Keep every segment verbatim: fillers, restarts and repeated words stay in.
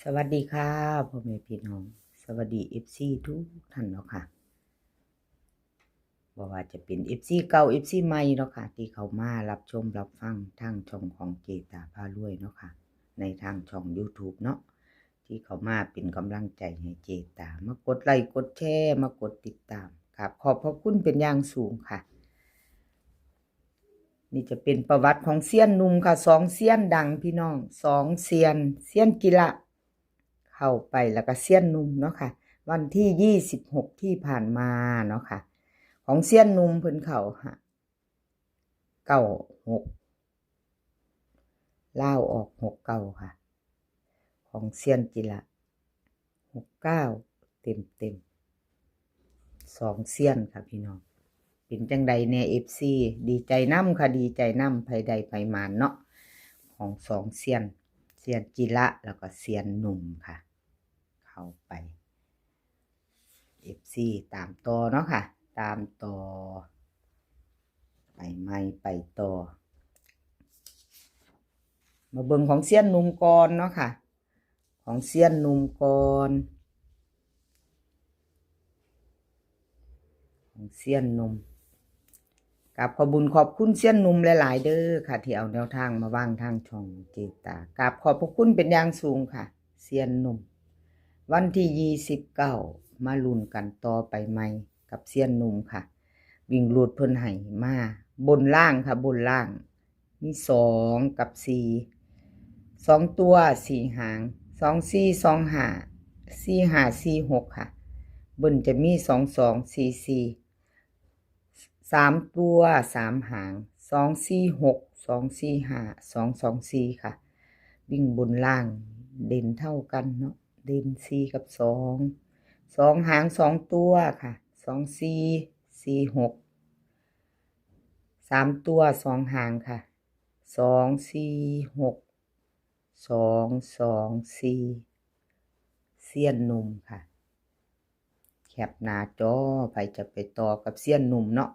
สวัสดีค่ะพ่อแม่พี่น้อง สวัสดีเอฟซีทุกท่านเนาะค่ะ บ่ว่าจะเป็นเอฟซีเก่า เอฟซีใหม่เนาะค่ะ ที่เข้ามารับชมรับฟังทางช่องของเจตาพารวยเนาะค่ะ ในทางช่องยูทูบเนาะ ที่เข้ามาเป็นกำลังใจให้เจตา มากดไลค์กดแชร์ มากดติดตาม ครับ ขอบพระคุณเป็นอย่างสูงค่ะ นี่จะเป็นประวัติของเซียนหนุ่มค่ะ สองเซียนดังพี่น้อง สองเซียน เซียนจิระ เข้าไปแล้วก็เซียนหนุ่มเนาะค่ะ วันที่ยี่สิบหกที่ผ่านมาเนาะค่ะ ของเซียนหนุ่มเพิ่นเข้าหา เก้าหก ลาวออก หกเก้า ค่ะ ของเซียนจิระ หกเก้า เต็มเต็มๆ สองเซียนค่ะพี่น้อง เป็นจังใดแน่ เอฟซี ดีใจนำค่ะ ดีใจนำ ไผได้ไผหมานเนาะ ของสองเซียน เซียนจิระแล้วก็เซียนหนุ่มค่ะ เข้าไป เอฟซี ตามต่อเนาะค่ะ ตามต่อ ไปใหม่ไปต่อ มาเบิ่งของเซียนหนุ่มก่อนเนาะค่ะ ของเซียนหนุ่มก่อน ของเซียนหนุ่ม กราบขอบบุญขอบคุณเซียนหนุ่มหลายๆเด้อค่ะ ที่เอาแนวทางมาวางทางช่องเจตา กราบขอบพระคุณเป็นอย่างสูงค่ะ เซียนหนุ่ม วันที่ยี่สิบเก้า มาลุ้นกันต่อไปใหม่กับเซียนหนุ่มค่ะ วิ่งรูดเพิ่นให้มา บนล่างค่ะ บนล่าง มีสองกับสี่ สองตัวสี่หาง สองสี่ สองห้า สี่ห้า สี่หก ค่ะ เบิ้ลจะมี สองสอง สี่สี่ สามตัวสามหาง สองสี่หก สองสี่ห้า สองสองสี่ ค่ะ วิ่งบนล่างเด่นเท่ากันเนาะ เด่นสี่กับสอง สองหางสองตัวค่ะ สองสี่ สี่หก สามตัวสองหางค่ะ สองสี่หก สองสองสี่ เซียนหนุ่มค่ะ แคปหน้าจอ ไผจะไปต่อกับเซียนหนุ่มเนาะ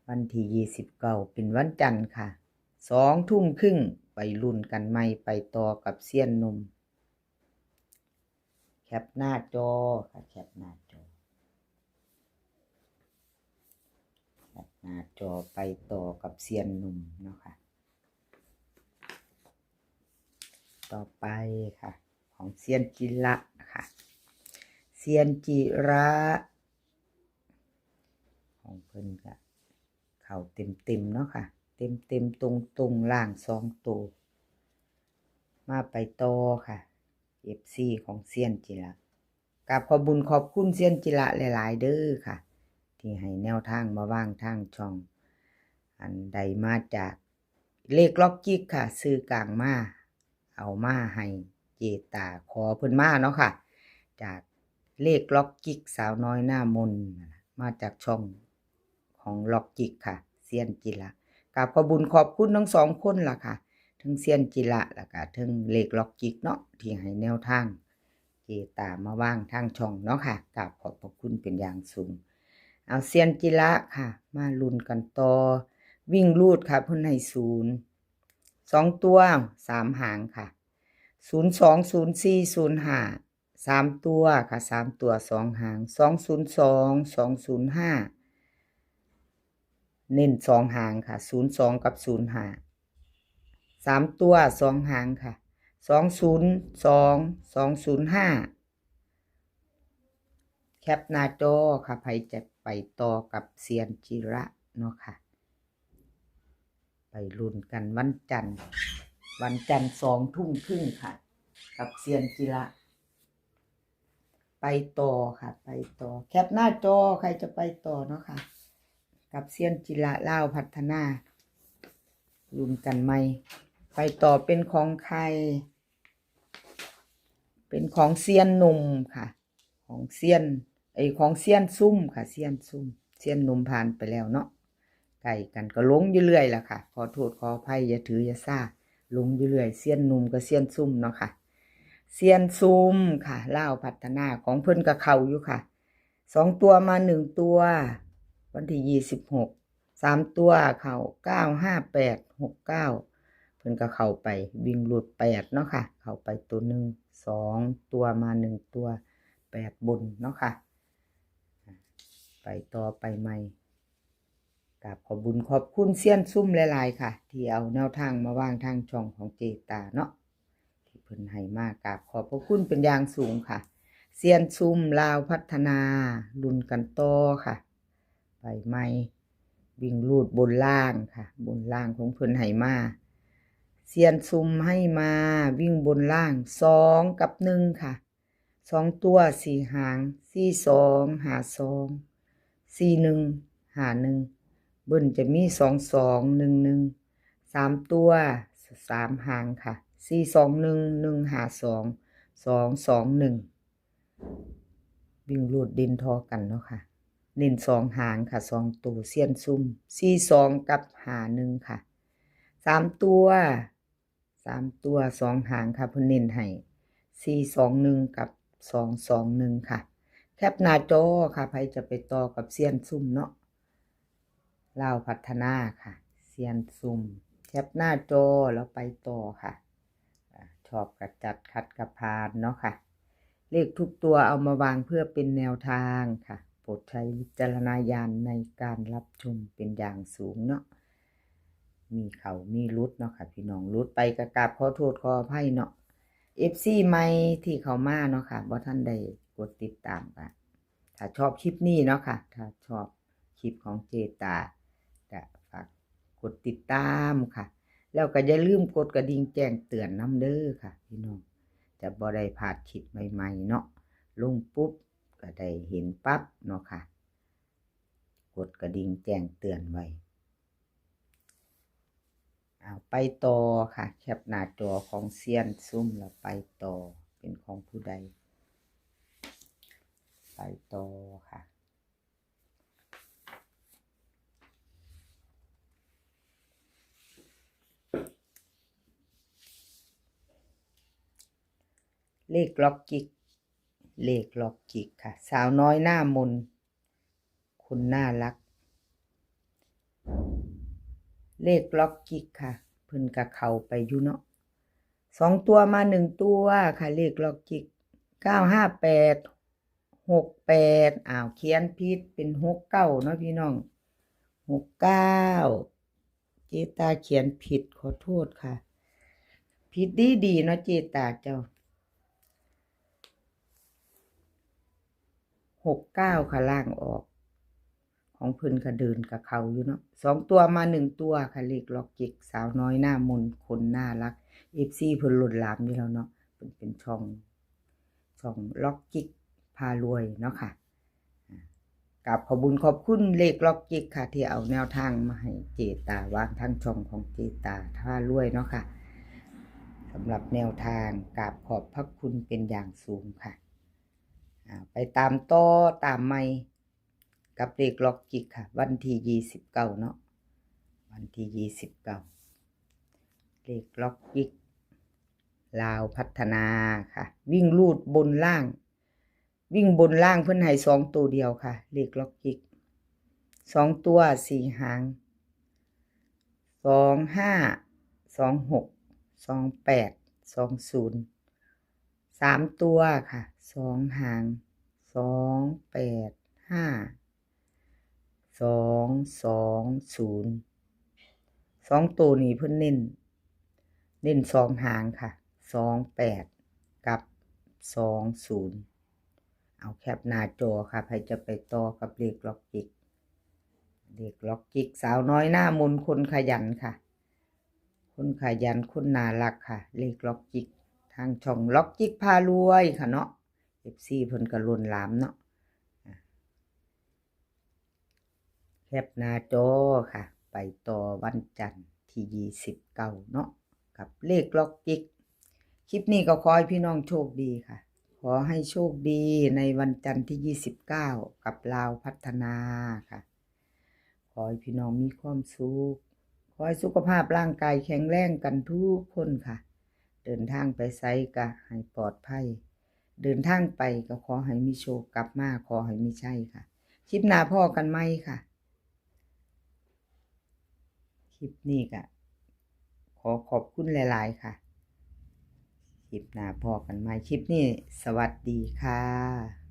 วันที่ยี่สิบเก้า เป็นวันจันทร์ค่ะ สองทุ่มครึ่ง ไปลุ้นกันใหม่ ไปต่อกับเซียนหนุ่ม แคปหน้าจอค่ะ แคปหน้าจอ แคปหน้าจอ ไปต่อกับเซียนหนุ่มเนาะค่ะ ต่อไปค่ะ ของเซียนจิระค่ะ เซียนจิระ ของเพิ่นก็เข้าเต็มๆเนาะค่ะ เต็มๆตรงๆ ล่างสองตัว มาไปต่อค่ะ เอฟซี ของเซียนจิระ กราบขอบบุญขอบคุณเซียนจิระหลายๆเด้อค่ะ ที่ให้แนวทางมาวางทางช่อง อันใดมาจากเลขล็อกจิกค่ะ ซื้อกลางมา เอามาให้เจตา ขอเพิ่นมาเนาะค่ะ จากเลขล็อกจิกสาวน้อยหน้ามนต์ มาจากช่องของล็อกจิกค่ะ เซียนจิระ กราบขอบบุญขอบคุณทั้งสองคนล่ะค่ะ ทั้งเซียนจิระแล้วก็ทั้งเลขล็อกจิกเนาะ ที่ให้แนวทางเจตามาวางทางช่องเนาะค่ะ กราบขอบพระคุณเป็นอย่างสูง เอาเซียนจิระค่ะ มาลุ้นกันต่อ วิ่งรูดค่ะ เพิ่นให้ศูนย์ สองตัวสามหางค่ะ ศูนย์สอง ศูนย์สี่ ศูนย์ห้า สามตัวค่ะ สามตัวสองหาง สองศูนย์สอง สองศูนย์ห้า เน้นสองหางค่ะ ศูนย์สองกับศูนย์ห้า สามตัวสองหางค่ะ สองศูนย์สอง สองศูนย์ห้า แคปหน้าจอค่ะ ไผจะไปต่อกับเซียนจิระเนาะค่ะ ไปลุ้นกันวันจันทร์ วันจันทร์สองทุ่มครึ่งค่ะ กับเซียนจิระ ไปต่อค่ะ ไปต่อ แคปหน้าจอ ใครจะไปต่อเนาะค่ะ กับเซียนจิระลาวพัฒนา ลุ้นกันใหม่ ไปต่อเป็นของใคร เป็นของเซียนหนุ่มค่ะ ของเซียน ไอ้ย ของเซียนซุ่มค่ะ เซียนซุ่ม เซียนหนุ่มผ่านไปแล้วเนาะ ใกล้กันก็หลงอยู่เรื่อยล่ะค่ะ ขอโทษขออภัย อย่าถืออย่าซา หลงอยู่เรื่อย เซียนหนุ่มกับเซียนซุ่มเนาะค่ะ เซียนซุ่มค่ะ ลาวพัฒนา ของเพิ่นก็เข้าอยู่ค่ะ สองตัวมาหนึ่งตัว วันที่ยี่สิบหก สามตัวเข้า เก้าห้าแปด หกเก้า พิ่นก็เข้าไปวิ่งรูดแปดเนาะค่ะ เข้าไปตัวหนึ่ง สองตัวมาหนึ่งตัว แปดบนเนาะค่ะ ไปต่อไปใหม่ กราบขอบบุญขอบคุณเซียนซุ่มหลายๆค่ะ ที่เอาแนวทางมาวางทางช่องของเจตาเนาะ ที่เพิ่นให้มากราบขอบพระคุณเป็นอย่างสูงค่ะ เซียนซุ่มลาวพัฒนา ลุ้นกันต่อค่ะ ไปใหม่ วิ่งรูดบนล่างค่ะ บนล่างของเพิ่นให้มา เซียนซุ่มให้มาวิ่งบนล่าง สองกับหนึ่งค่ะ สองตัวสี่หาง สี่สอง ห้าสอง สี่หนึ่ง ห้าหนึ่ง เบิ้ลจะมี สองสอง หนึ่งหนึ่ง สามตัว สามหางค่ะ สี่สองหนึ่ง หนึ่งห้าสอง สองสองหนึ่ง วิ่งรูดเด่นทอกันเนาะค่ะ เน้นสองหางค่ะ สองตัวเซียนซุ่ม สี่สอง กับ ห้าหนึ่ง ค่ะ สามตัว สามตัวสองหางค่ะ เพิ่นเน้นให้ สี่สองหนึ่ง กับ สองสองหนึ่ง ค่ะ แคปหน้าจอค่ะ ไผจะไปต่อกับเซียนซุ่มเนาะ ลาวพัฒนาค่ะ เซียนซุ่ม แคปหน้าจอแล้วไปต่อค่ะ อ่า ชอบกะจัด ขัดกะผ่านเนาะค่ะ เลขทุกตัวเอามาวางเพื่อเป็นแนวทางค่ะ โปรดใช้วิจารณญาณในการรับชมเป็นอย่างสูงเนาะ มีเข้ามีหลุดเนาะค่ะ พี่น้อง หลุดไปก็กราบขอโทษขออภัยเนาะ เอฟซี ใหม่ที่เข้ามาเนาะค่ะ บ่ทันได้กดติดตามก็ ถ้าชอบคลิปนี้เนาะค่ะ ถ้าชอบคลิปของเจตา ก็ฝากกดติดตามค่ะ แล้วก็อย่าลืมกดกระดิ่งแจ้งเตือนนำเด้อค่ะ พี่น้อง จะบ่ได้พลาดคลิปใหม่ๆเนาะ ลงปุ๊บก็ได้เห็นปั๊บเนาะค่ะ กดกระดิ่งแจ้งเตือนไว้ เอาไปต่อค่ะ แคปหน้าจอของเซียนซุ่มแล้วไปต่อ เป็นของผู้ใด ไปต่อค่ะ เลขล็อกจิก เลขล็อกจิกค่ะ สาวน้อยหน้ามน คนน่ารัก เลขล็อกจิกค่ะ เพิ่นก็เข้าไปอยู่เนาะ สองตัวมาหนึ่งตัวค่ะ เลขล็อกจิก เก้าห้าแปด หกแปด อ้าว เขียนผิดเป็นหกเก้าเนาะพี่น้อง หกเก้า เจตาเขียนผิดขอโทษค่ะ ผิดดีๆเนาะเจตาเจ้า หกเก้าค่ะ ล่างออก ของเพิ่นก็เดินกับเขาอยู่เนาะ สองตัวมาหนึ่งตัวค่ะ เลขล็อกจิก สาวน้อยหน้ามน คนน่ารัก เอฟซี เพิ่นล้นหลามอยู่แล้วเนาะ เพิ่นเป็นช่อง ช่องล็อกจิกพารวยเนาะค่ะ อ่ากราบขอบบุญขอบคุณเลขล็อกจิกค่ะ ที่เอาแนวทางมาให้เจตาวางทางช่องของเจตาพารวยเนาะค่ะ สำหรับแนวทางกราบขอบพระคุณเป็นอย่างสูงค่ะ อ่า ไปตามต่อตามใหม่กับเลขล็อกจิกค่ะ วันที่ยี่สิบเก้าเนาะ วันที่ยี่สิบเก้า เลขล็อกจิก ลาวพัฒนาค่ะ วิ่งรูดบนล่าง วิ่งบนล่างเพิ่นให้สองตัวเดียวค่ะ เลขล็อกจิก สองตัวสี่หาง สองห้า สองหก สองแปด สองศูนย์ สามตัวค่ะ สองหาง สองแปดห้า สองสองศูนย์ สองตัวนี้เพิ่นเน้น เน้นสองหางค่ะ สองแปด กับ สองศูนย์ เอาแคปหน้าจอค่ะ ไผจะไปต่อกับเลขล็อกจิก เลขล็อกจิก สาวน้อยหน้ามน คนขยันค่ะ คนขยัน คนน่ารักค่ะ เลขล็อกจิก ทางช่องล็อกจิกพารวยค่ะเนาะ เอฟซี เพิ่นก็ล้นหลามเนาะ อ่ะ แคปหน้าจอค่ะ ไปต่อวันจันทร์ที่ยี่สิบเก้าเนาะ กับเลขล็อกจิก คลิปนี้ก็ขอให้พี่น้องโชคดีค่ะ ขอให้โชคดีในวันจันทร์ที่ยี่สิบเก้า กับลาวพัฒนาค่ะ ขอให้พี่น้องมีความสุข ขอให้สุขภาพร่างกายแข็งแรงกันทุกคนค่ะ เดินทางไปไสก็ให้ปลอดภัย เดินทางไปก็ขอให้มีโชค กลับมาขอให้มีชัยค่ะ คลิปหน้าพ้อกันใหม่ค่ะ คลิปนี้ก็ข ขอขอบคุณหลายๆค่ะ คลิปหน้าพ้อกันใหม่ คลิปนี้สวัสดีค่ะ